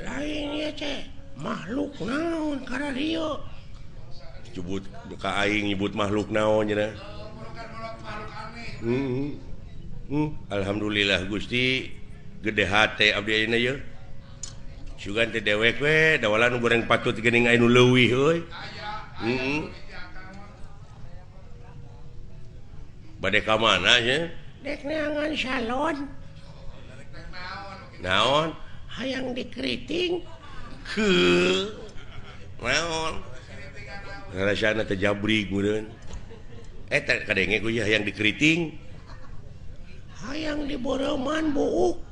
Lain ieu teh makhluk naon kararieu? Nyebut ka aing nyebut makhluk naon cenah. Alhamdulillah Gusti gede hate abdi ayeuna yeuh. Sugan teh dewek we dawalan goreng patut geuning aya nu leuwih euy. Heeh. Bade ka mana nya? Dek neangan salon. Naon? Hayang dikeriting. Heuh. Naon? Rasana teh jabrig meureun. Eta kadenge ku hayang dikeriting. Hayang diboreuman buuk.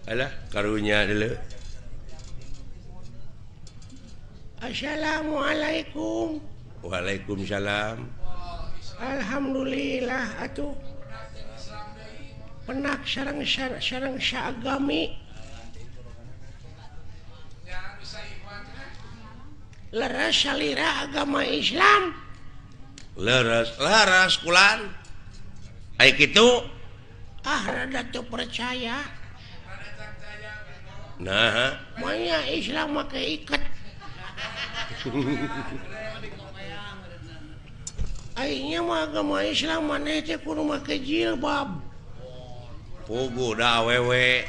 Alah karunya deuleu. Assalamualaikum. Waalaikumsalam. Alhamdulillah atuh. Penak sareng sareng saagami. Leres salira agama Islam. Leres, leres kulan. Ai kitu ah rada teu percaya. Nah, manya Islam make iket. Aingnya mah agama Islam maneh teh kudu make jilbab. Puguh da awewe.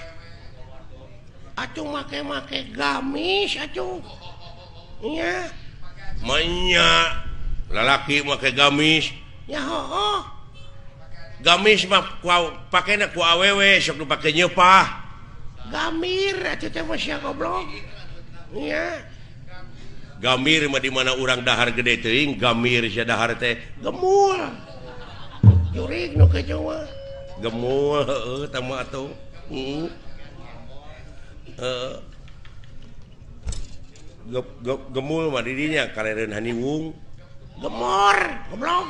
Atuh make-make gamis atuh. Nya. Manya lalaki make gamis. Ya hooh. Gamis mah pakena ku awewe sok dipake nyeupah. Gamir atuh teh mah sia goblok. Nya. Gamir mah di mana urang dahar gede teuing, gamir sia dahar teh gemul. Jurig nu kitu mah. Gemul heueuh tah mah atuh. Heeh. Heeh. Gemul mah di dinya kalereun haniwung. Gemor, goblok.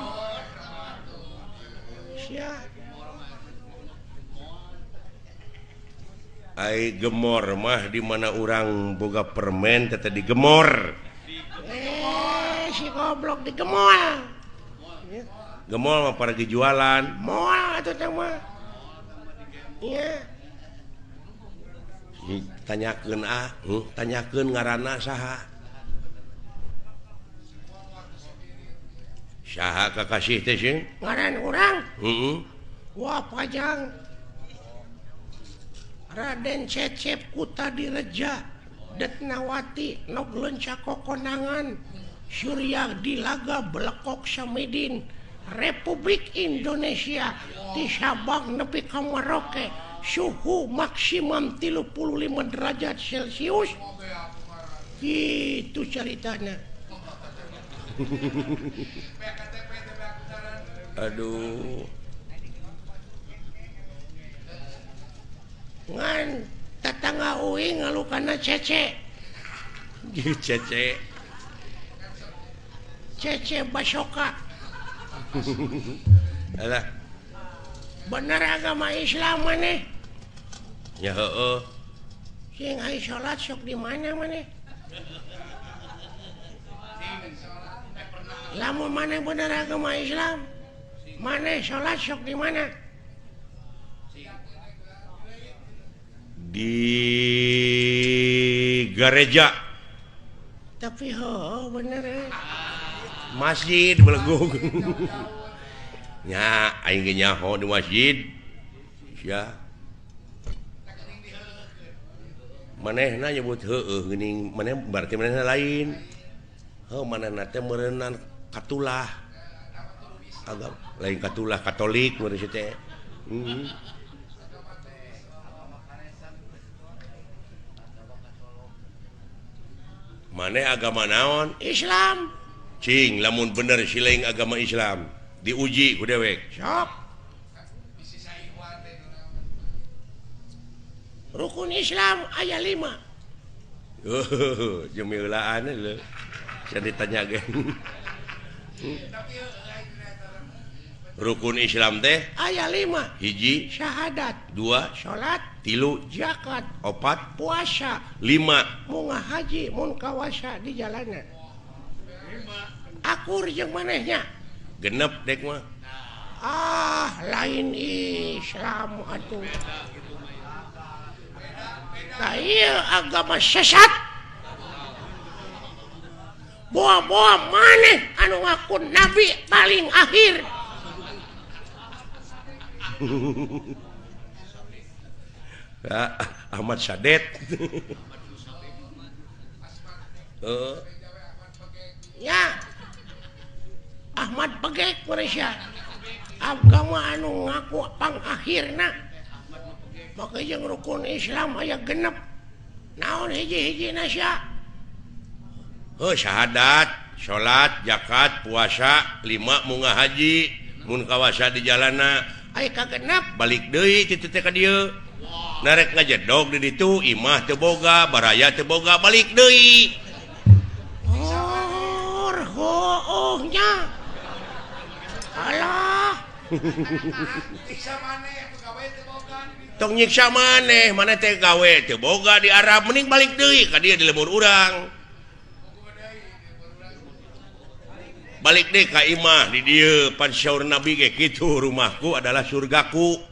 Sia. Ai gemor mah di mana urang boga permen teh digemor. Si goblok digemol. Gemol mah para jualan. Moal atuh teh mah. Nya. Tanyakeun ah, tanyakeun ngaranna saha? Saha kakasih teh sih? Ngaran urang? Heeh. Wah pajang. Raden Cecep Kutadireja Detnawati nog leunca kokonangan Surya Dilaga Belekok Samidin Republik Indonesia di Sabang nepi ka Merauke suhu maksimum 35 derajat Celcius. Itu ceritanya. Aduh. Ngan tetangga uing ngalukana cece. Cece. Cece Basoka. Alah. Bener agama Islam maneh? Ya heueuh. Sing ai salat sok di mana maneh? Lamun maneh bener agama Islam, maneh salat sok di mana? Di gereja. Tapi heueuh bener eh. Masjid belegung. Nya aing ge nyaho di masjid. Sia. Manehna nyebut heueuh geuning, maneh berarti manehna lain. Heuh manehna teh meureunnan katulah. Agama lain katulah Katolik meureun si teh. Heeh. Maneh agama naon? Islam. Cing lamun bener siling agama Islam diuji ku dewek. Sok. Rukun Islam aya 5. Oh, jemilaan lho. Saya ditanya ge. Rukun Islam teh aya 5. Hiji syahadat, 2 salat, 3 zakat, 4 puasa, 5 munga haji mun kawasa di jalanan. Akur jeung manehnya. Genep dek mah. Ah, lain Islam atuh. Nah, iya agama sesat. Boa-boa maneh anu ngaku nabi paling akhir. Ahmad Sadet. Ya Ahmad Begek Malaysia agama anu ngaku pangakhirna maka jeung rukun Islam aya genep naon hiji-hijina sia heuh syahadat salat zakat puasa lima munga haji mun kawasa di jalana aya kagenep balik deui kitu teh ka dieu narek ngajedog di ditu imah teu boga baraya teu boga balik deui. Oh, nya. Alah. Tong nyiksa maneh, maneh teh gawe teu boga di Arab mending balik deui ka dieu di lembur urang. Balik deui ka imah di dieu pan syaur Nabi ge kitu rumahku adalah surgaku.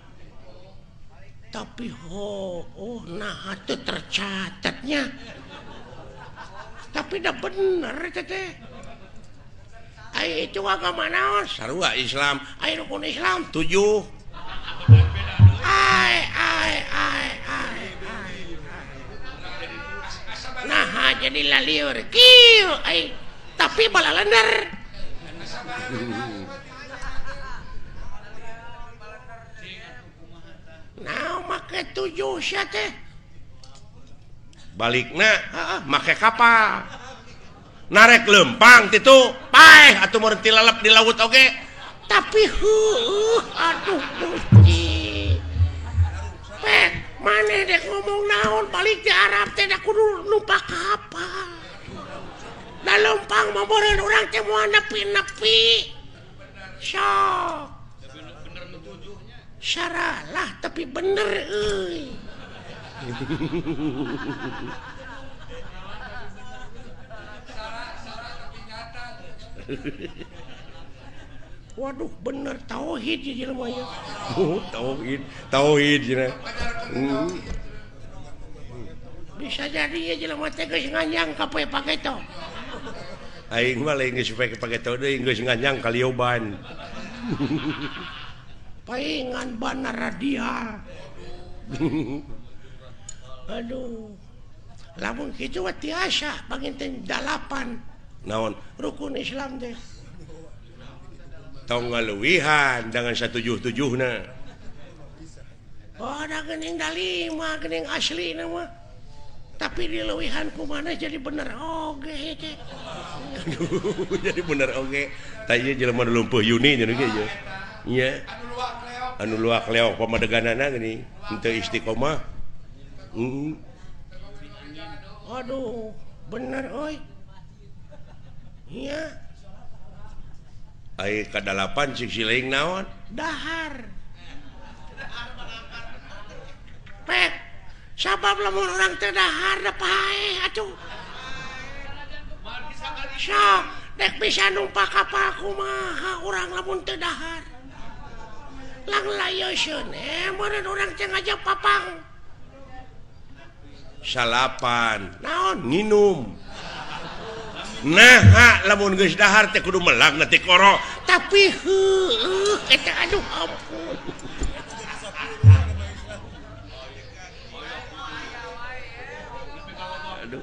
Tapi oh nah teu tercatatnya. Tapi dah bener teh. Ai itu agama naon? Sarua Islam. Ai rukun Islam 7. Ai ai ai ai. Nah jadi lalieur kieu ai tapi balalender. Nah make 7 sia teh. Balikna heeh make kapal. Narek lempang titu paeh atuh meureun ti lalep di laut oge. Tapi heueuh aduh Gusti. Pek maneh dek ngomong naon balik di Arab teh da kudu numpak kapal. Da lempang mah meureun urang teh moal nepi-nepi. Sok. Saralah tapi bener euy. Waduh bener tauhid ya jelema nya. Oh, tauhid, tauhid cenah. Bisa jadi ya jelema teh geus nganyang ka poe pageto. Aing mah lain geus poe pageto deui geus nganyang ka lioban. Paingan bana radial. Aduh. Lamun kitu mah tiasa panginten 8. Naon rukun Islam teh tong ngaluwihan dengan 177na. Oh da geuning da 5 geuning aslina mah tapi dilewihan kumaha jadi bener oge teh. Aduh jadi bener oge tah ieu jelema nu lumpuh Yuni nya ge ieu nya anu luak leok pamadeganana geuning henteu istiqomah. Aduh bener euy. Iya. Ai kadalapan cik siling naon? Dahar. Pek. Sabab lamun urang teu dahar da paeh atuh. Sok, dek bisa numpak kapal kumaha urang lamun teu dahar. Lang layoseun meureun urang teh ngajak papang. Salapan. Naon? Nginum. Nah, lamun geus dahar teh kudu melag na tikoro. Tapi heueuh eta aduh ampun. Aduh.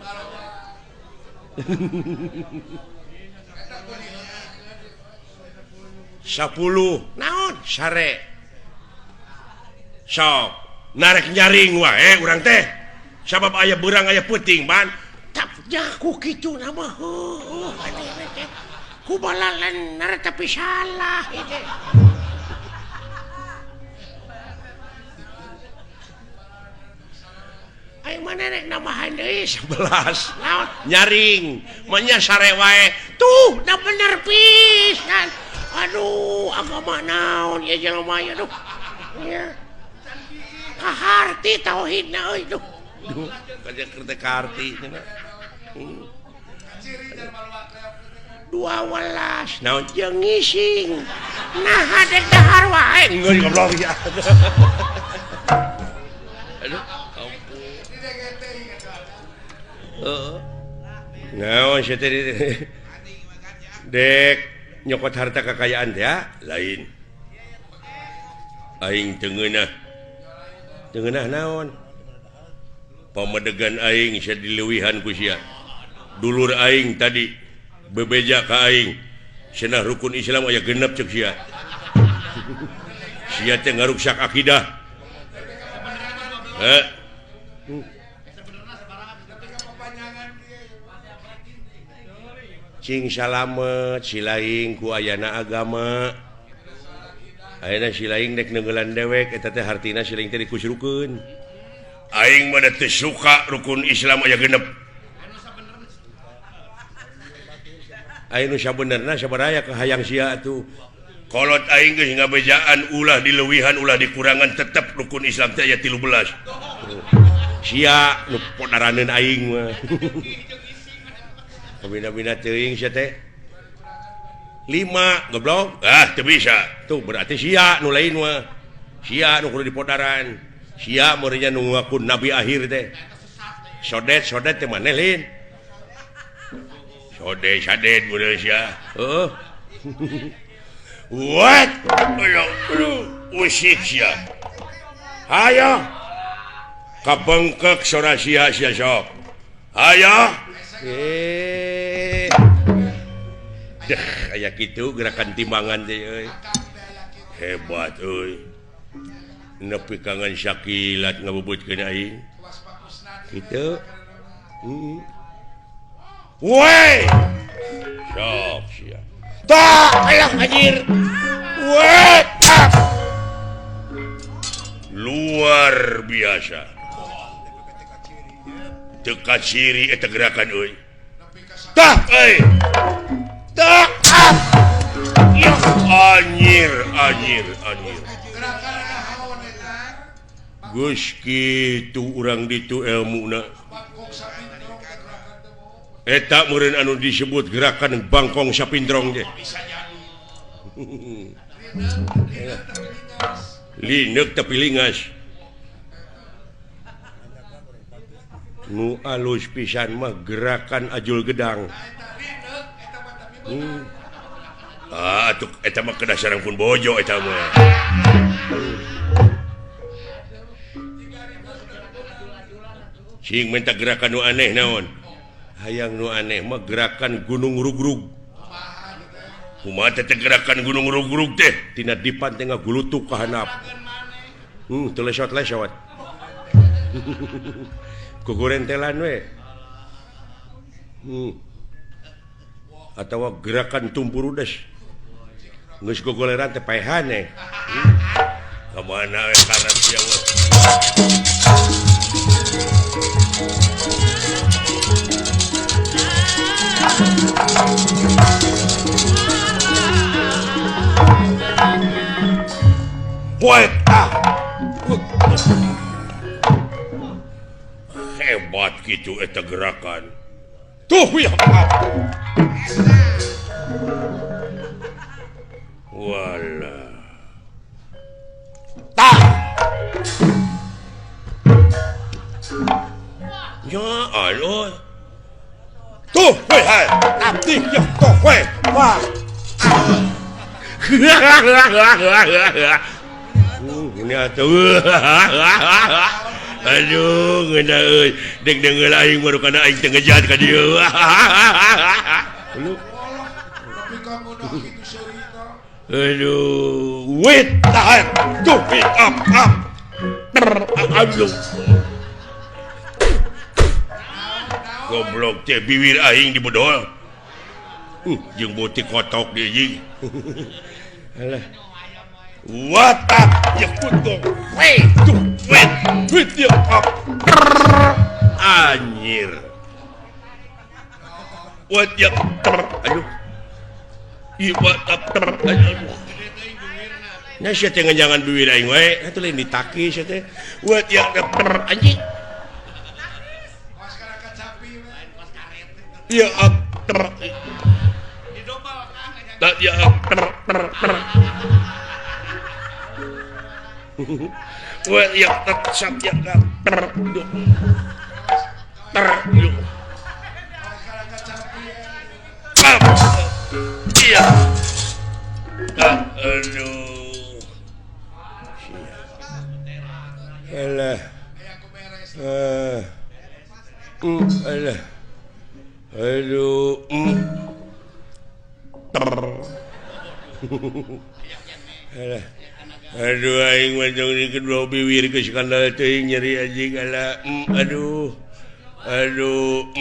10 naon sare. Sok, narek nyaring wae urang teh. Sabab aya beurang aya peuting ban. Jaku kitu nama heueuh aneh teh. Ku balalener tapi salah ieu teh. Aing mana rek nambahan deui 11. Naon? Nyaring, mah sare wae. Tuh, da bener pisan. Aduh, agama naon ieu jelema ieu aduh. Nya. Kaharti tauhidna euy duh. Duh, kaja keur teh kaharti cenah. 12 naon jeung ngising. Nah, dek dahar wae. Geus goblok ya. Aduh, ampun. Heeh. Naon sia teh dek nyokot harta kekayaan teh lain. Aing teu ngeunah. Teu ngeunah naon? Pamedegan aing sia dileuwihan ku sia. Dulur aing tadi bebeja ka aing. Cenah rukun Islam aya genep ceuk sia. Sia teh ngaruksak akidah. Heh. Cing salamet silaing ku ayana agama. Ayeuna silaing dek neunggelan dewek eta teh hartina silaing teh dikusrukeun. Aing mah teu suka rukun Islam aya genep. Aing nu sabenerna sabaraya kahayang sia atuh. Kolot aing geus ngabejaan ulah dileuwihan ulah dikurangan tetep rukun Islam teh aya 13. Sia nu podaraneun aing mah. Kabina-bina teuing sia teh. 5 goblok. Ah teu bisa. Tuh berarti sia nu lain mah. Sia nu kudu dipodaran. Sia meureunnya nu ngaku nabi akhir teh. Sodet-sodet teh maneh lain. Sodet sadet meureun sia. Heuh. What? Aduh, usik sia. Hayo. Kabengkek sora sia sia sok. Hayo. Deh, aya kitu gerakan timbangan teh euy. Hebat euy. Nepi kangen sakilat ngabubutkeun aing. Kitu. Heeh. Woi. Sok sia. Tah, alah anjir. Woi. Luar biasa. Teu kaciri eta gerakan euy. Tah euy. Tah. Ya anjir, anjir, anjir. Geus kitu urang ditu elmuna. Eta meureun anu disebut gerakan bangkong sapindrong teh. Lineuk tapi lingas. Nu alus pisan mah gerakan ajul gedang. Ah atuh eta mah kedah sareng pun bojo eta mah. Cing minta gerakan nu aneh naon? Hayang nu aneh mah gerakan gunung rugrug. Kumaha teh gerakan gunung rugrug teh? Tina dipan teh ngagulutuk ka handap. Teu lesot-lesot. Kugurentelan we. Atawa gerakan tumpurudes. Geus gogoleran teh paehan eh. Ka mana we karep sia mah. Wait, ah. Hebat gitu eta gerakan. Tuh ya. Walah. Tah. Ya Allah. Tuh, weh, hai. Abdi ya tuh, weh. Wah. Ini atuh. Aduh, ngeunah euy. Deg deungeul aing baru kana aing teu ngejat ka dieu. Lu. Aduh, wait, tahan. Tuh, up, up. Aduh. Goblok teh bibir aing dibedol. Jeung botik kotok dia jeung. Alah. What up? Ya kutu. Wait, tuh, wait. Wait ya up. Anjir. What ya? Aduh. Ieu what up? Aduh. Nya sia teh nganjangan bibir aing wae, atuh lain ditaki sia teh. What ya anjing. Ya up. Tak ya up. Wah, ya tak sap ya ter ter. Iya. Aduh. Alah. Alah. Aduh. Alah. Aduh aing mah jong di kedua biwir geus skandal teuing nyeri anjing alah. Aduh. Aduh.